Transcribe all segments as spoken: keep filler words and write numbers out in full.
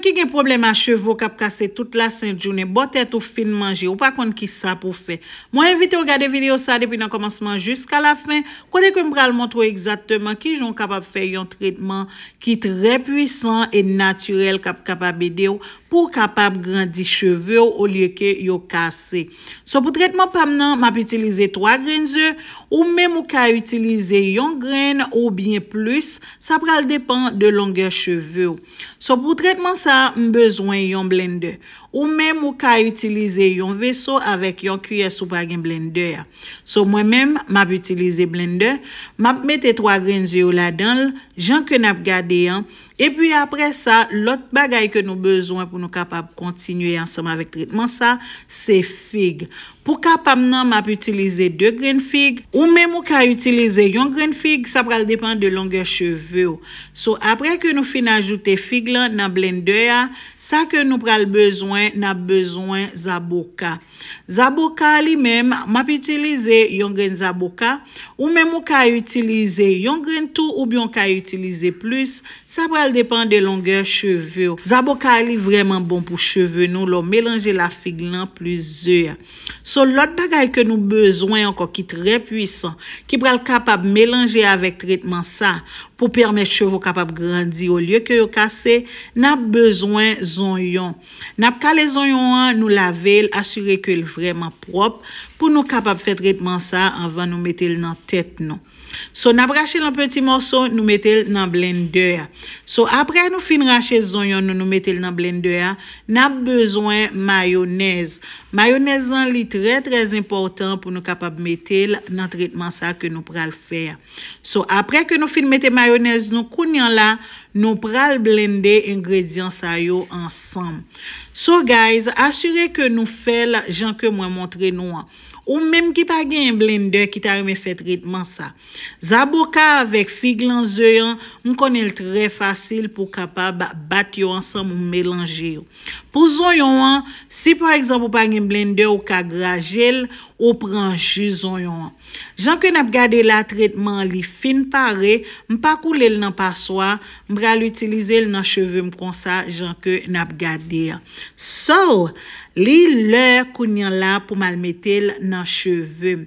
Ki gen pwoblèm a cheve w k ap kase tout lasent jounen, bò tèt ou fin manje, ou pa konn kisa pou w fè. Mwen envite w gade videyo sa depi nan kòmansman jiska lafen, kote ke m pral montre w egzakteman kijan w kapab fè yon tretman ki trè pwisan e natirèl k ap kapab ede w pou w kapab grandi cheve w olye ke yo kase. So pou tretman pa m nan, m ap itilize twa grenn ze, ou menm ou ka itilize yon grenn oubyen plis, sa pral depann de longè cheve w. So pou tretman sa, m bezwen yon blendè. Ou menm ou ka itilize yon veso avèk yon kiyè si w pa gen blendè a. So mwen menm, m ap itilize blendè, m ap mete twa grenn ze yo ladan l, jan ke n ap gade an. Epi apre sa, lòt bagay ke nou bezwen pou nou kapab kontinye ansanm avèk tretman sa, se fig. Pou ka pa m nan, m ap itilize de grenn fig. Ou menm ou ka itilize yon grenn fig, sa pral depann de longè cheve w. So apre ke nou fin ajoute fig lan nan blendè a, sa ke nou pral bezwen, n ap bezwen zaboka. Zaboka li menm, m ap itilize yon grenn zaboka. Ou menm ou ka itilize yon grenn tou oubyen w ka itilize plis. Sa pral depann de longè cheve w. Zaboka li vrèman bon pou cheve nou lè w melanje l a fig lan plis ze a. So lòt bagay ke nou bezwen ankò ki trè pwisan, ki pral kapab melanje avèk tretman sa pou pèmèt cheve w kapab grandi olye ke yo kase, n ap bezwen zonyon. N ap kale zonyon an, nou lave l, asire ke l vrèman pwòp pou nou kapab fè tretman sa anvan nou mete l nan tèt nou. So n ap rache l an peti mòso, nou mete l nan blendè a. So apre nou fin rache zonyon nou, nou mete l nan blendè a, n ap bezwen mayonèz. Mayonèz lan li trè trè enpòtan pou nou kapab mete l nan tretman sa ke nou pral fè a. So apre ke nou fin mete mayonèz nou, kounye a la, nou pral blende engredyan sa yo ansanm. So guys, asire ke nou fè l jan ke mwen montre nou an. Ou menm ki pa genyen blendè ki ta renmen fè tretman sa, zaboka avèk fig lan ze an, m konnen l trè fasil pou w kapab bat yo ansanm ou melanje yo. Pou zonyon an, si pa egzanp ou pa gen blendè, ou ka graje l, ou pran ji zonyon an. Jan ke n ap gade la, tretman an li fin pare, m pa koule l nan paswa, m pral itilize l nan cheve m konsa, jan ke n ap gade an. So, li lè kounye a la pou m al mete l nan cheve m.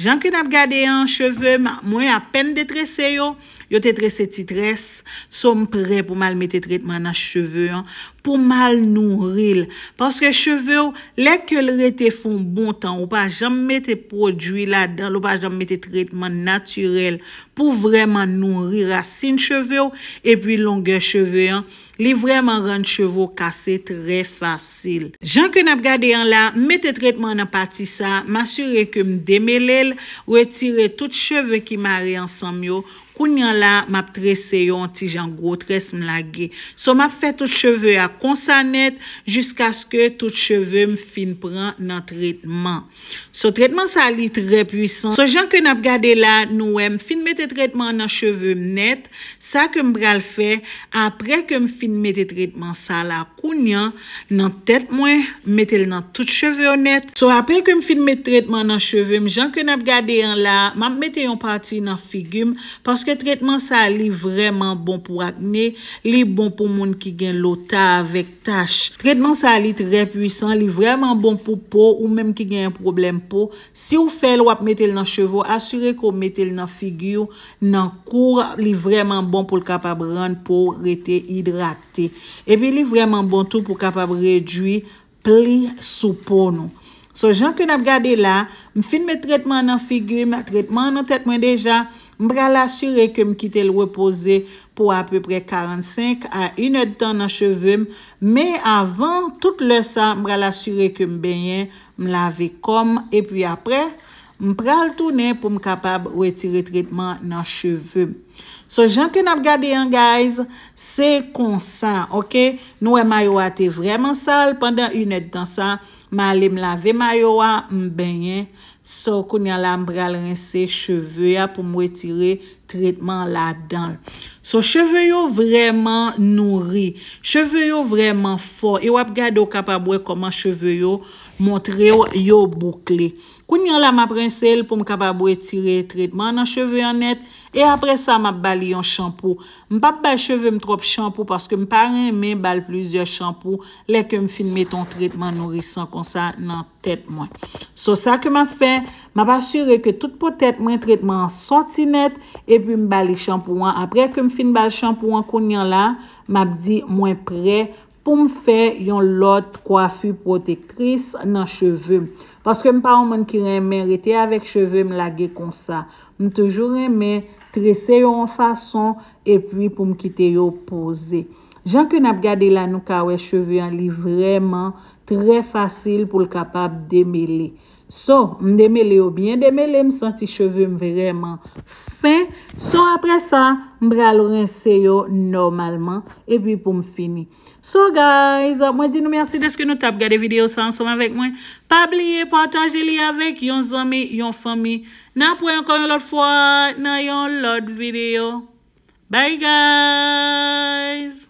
Jan ke n ap gade an, cheve m, mwen apèn detrese yo, yo te trese ti très, so m prè pou m al mete tretman nan cheve an, pou m al nouri l. Paske cheve w, lè ke l rete fè yon bon tan, ou pa janm mete pwodui ladan l, ou pa janm mete tretman natirèl pou vrèman nouri rasin cheve w, epi longè cheve an, li vrèman rann cheve w kase trè fasil. Jan ke n ap gade an la, m mete tretman nan pati sa, m asire ke m demele l, retire tout cheve ki mare ansanm yo. Kounye a la, m ap trese yo yon ti jan gwo très m lage. So, m ap fè tout cheve a konsa nèt, jiskaske tout cheve m fin pran nan tretman. So, tretman sa li trè pwisan. So, jan ke n ap gade la, nou wè m fin mete tretman nan cheve m nèt. Sa ke m pral fè, apre ke m fin mete tretman sa la, kounye a, nan tèt mwen, m mete l nan tout cheve yo nèt. So, apre ke m fin met tretman nan cheve m, jan ke n ap gade an la, m ap mete yon pati nan figi m, paske tretman sa, li vrèman bon pou akne, li bon pou moun ki gen lota avèk tach. Tretman sa, li trè pwisan, li vrèman bon pou po ou menm ki gen pwoblèm po. Si w fè l, w ap mete l nan cheve w, asire ke w mete l nan figi w, nan kou, li vrèman bon pou l kapab rann po w rete idrate. Epi li vrèman bon tou pou kapab redui pli sou po nou. So, jan ke n ap gade la, m fin met tretman nan figi m, tretman an nan tèt mwen deja, m pral asire ke m kite l repoze pou apeprè karannsenk a inèdtan nan cheve m, men avan tout lè sa, m pral asire ke m benyen, m lave kò m, epi apre, m pral tounen pou m kapab retire tretman nan cheve m. So, jan ke n ap gade an, guys, se konsa, oke? Nou wè mayo a te vrèman sal, pandan inèdtan sa, m ale m lave mayo a, m benyen. So, kounye a la, m pral rense cheve a pou m retire tretman ladan l. So, cheve yo vrèman nouri. Cheve yo vrèman fò. E w ap gade, w kapab wè kòman cheve yo Montre w yo boukle. Kounye a la, m ap rense l pou m kapab retire tretman nan cheve an nèt. E apre sa, m ap ba li yon chanpou. M p ap bay cheve m twòp chanpou paske m pa renmen ba l plizyè chanpou lè ke m fin mete yon tretman nourisan konsa nan tèt mwen. So, sa ke m ap fè, m ap asire ke tout po tèt mwen, tretman an sòti nèt, epi m ba li chanpou an. Apre ke m fin ba l chanpou an, kounye a la, m ap di mwen prè pou m fè yon lòt kwafi pwotektris nan cheve m. Paske m pa yon moun ki renmen rete avèk cheve m lage konsa. M toujou renmen trese yo yon fason epi pou m kite yo poze. Jan ke n ap gade la, nou ka wè cheve an li vrèman trè fasil pou l kapab demele. So, m demele yo byen demele, m santi cheve m vrèman fen. So, apre sa, m pral rense yo nòmalman epi pou m fini. So, guys, mwen di nou mèsi dèske nou t ap gade videyo sa ansanm avèk mwen. Pa bliye pataje li avèk yon zanmi, yon fanmi. N ap wè ankò yon lòt fwa nan yon lòt videyo. Bye, guys!